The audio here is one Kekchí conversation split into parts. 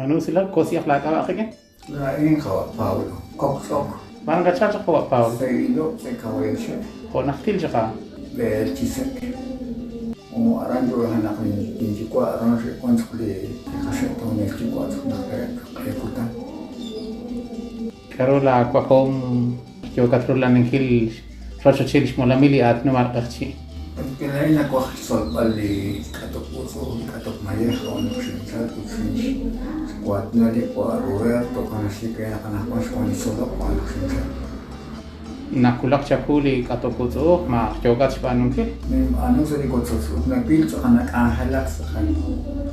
B'aanu usilal, kosi'aq laak'ab'a' qik'in. Laa'in qawa' Pablo, Kok Tz'ok. B'ar nakatchalk chaq qawa' Pablo? Sa' ilok sa' Kawayaxe'. Jo' najtil chaq a'an? B'eel chi sek'. Aran yo'lajenaq linyuwa', aran xe'wank chaq li qaxe'toonil yuwa' chaq najtereb' chaq q'e kutan. K'aru laawajom yookat rula'aninkil rochochil xmolamil li aatinob'aal q'eqchi'? Laa'in nawaj xtzolb'al li k'atok utz'u'uj, li k'atok mayej, jo' naq xinchalk ut xinwaatina li wa' Roberto, jo'kan naxye we naq anaqwan xwank li tzolok jo' naq xinchalk. Nawulak chawu li k'atok utz'u'uj, ma yookat xb'aanunkil? Ninb'aanu sa' li wochoch ut nawil tz'aqal nak'anjelak tz'aqal.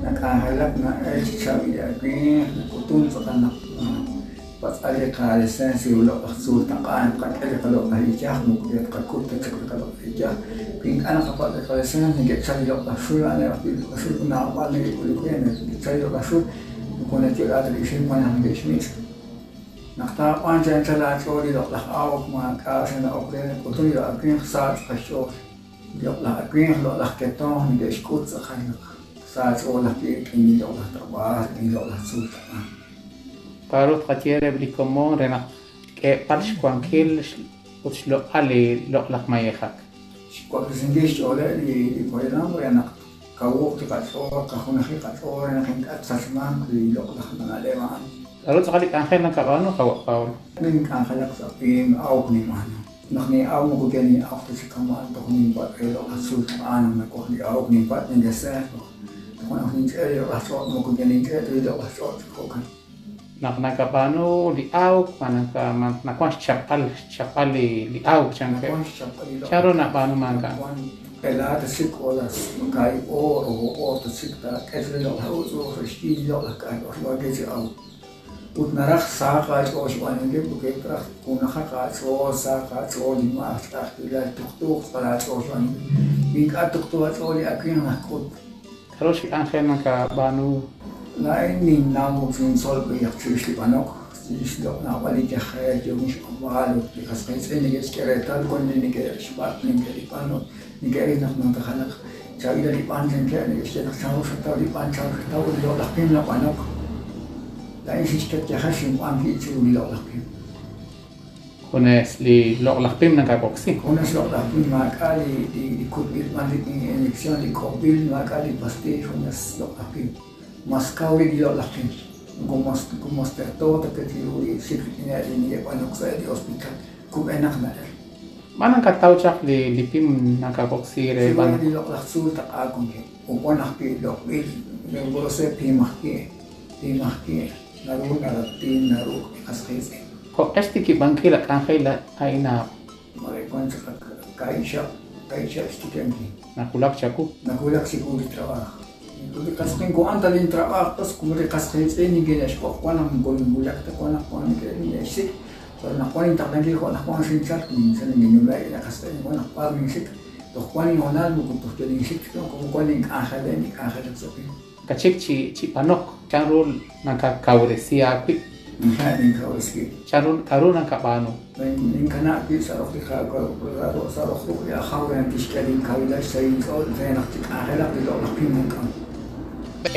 Nak'anjelak na'elk chi chaab'il li awimq, nak'utun tz'aqal naq patz'al li qalicencia li loq'laj tzuul taq'a naq tqak'e li qaloq'laj iyaj moko yal tqakut ta chaq li qaloq'laj iyaj. Wi ink'a' naqapatz' li qalicencia neke'chal li loq'laj xul, a'aneb' ajwi' li loq'laj xul naab'al neke'k'uluk re, neke'chal li loq'laj xul moko nayo'laak ta li ixim wan naq neke'xmich'. Naq taab'aan chi anchal aach'ool li loq'laj awk, maak'a' sa' na'ok re nak'utun li awimq sa tz'aqal xch'ool. Li loq'laj awimq, loq'laj ketomq neke'xk'ut tz'aqal naq sa aach'ool ajwi' rik'in li loq'laj trab'aaj, rik'in li loq'laj tzuul taq'a. Taaruuq tqaye reheb' li komon re naq xk'eeb'al xwankil ut xloq'al li loq'laj mayejak. Xwaklesinkil xch'ooleb' li poyanam re naq Kawuq li qach'ool, qajunaji qach'ool re naq ink'a' tsachmanq li loq'laj na'leb' a'an. K'aru tz'aqal li k'anjel nakab'aanu, qawa' Pablo? Nink'anjelak sa' pim, awk ninb'aanu. Naq nin'awk moko yal nin'awk ta chi kama'an, toj ninpatz' re loq'laj tzuul taq'a naq nawaj li awk, ninpatz' nindeseer toj naq ninch'e' li loq'laj ch'och' moko yal ninch'e' ta li loq'laj ch'och' chi jo'kan. Naq nakab'aanu li awk, ma nawank xchapb'al xchapb'al li awk chankeb'. Nawank xchapb'al li loq'laj. Chanru nab'aanumank a'an? Nawank q'ela ta chik o las kaahib' oor o oob' oor ta chik taak'e chi li loq'laj utz'u'uj sa' xyi li loq'laj k'ajk'oxleb'aal ke chi awk. Ut naraj sahaq aach'ool xb'aanunkil porque raj junajaq aach'ool, sahaq aach'ool, li maak ch'a'ajkilal, tuqtuuq tz'aqal aach'ool xb'aanunkil. Wi ink'a' tuqtu aach'ool li awimq najk'ut. K'aru xk'anjel nakab'aanu? Laa'in ninnaw xintzol b'ayaq chirix li b'anok, chirix loq' naab'al li yajel yookin xb'anb'al ut li qas qiitz'in neke'xk'e reetal wan li neke'xb'ak' li b'an ut neke'ril naq numtajenaq chaab'ilal li b'an chankeb' neke'xye naq chanru xataw li b'an chanru xataw ut li loq'laj pim nab'anok. Laa'in xinxket yajel xinb'an wib' chiru li loq'laj pim. Junes li loq'laj pim nakawoksi. Junes loq'laj pim maak'a' li kutb'il b'an rik'in inyección, li k'ob'il, maak'a' li pastiiy, junes loq'laj pim. Mas kaw rib' li loq'laj pim. Moko mas terto ta ke chiru li xik rik'ineb' li neke'b'anok sa'eb' li hospital. Kub'enaq na'el. B'ar nakataw chaq li pim nakawoksi re b'anok? Chiru li loq'laj tzuul taq'a wankeb'. Ut wan ajwi' loq'b'il, Mengoce pim ajwi', pim ajwi'. Naru naratin, naru li qas qiitz'in. Jo'q'e xtikib'ankil a k'anjel a'in a. Mare wan chaq ak kaahib' chihab', kaahib' chihab' xtikib'ankil. Nawulak chawu. Nawulak chiwu li trab'aaj. Li qas qiitz'in ta lin trab'aaj pas como li qas qiitz'in nikine'xb'oq wan naq moko ninwulak ta wan naq wan nikine'xsik' pero naq wan intaqlankil jo' naq wan xinchalk ninnume'k li qas qiitz'in wan naq b'ar ninxik toj wan inhoonal moko toj yal ninxik como wan ink'anjeleb' nink'anjelak sa' pim. Kachik chi b'anok, chanru nakakawresi aawib'? Ink'a' ninkawresi wib'. Chanru, k'aru nakab'aanu? Ninkanab' wib' sa' roq li Qaawa', sa' roq ruq' li Ajaw re naq tixk'e linkawilal xsahil inch'ool re naq chik'anjelaq li loq'laj pim nink'am.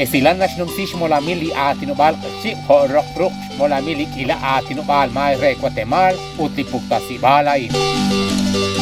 Esilal naxnumsi xmolamil li aatinob'aal Q'eqchi' jo' roq ruq' xmolamil li k'iila aatinob'aal maay re Watemaal ut li puktasib'aal a'in.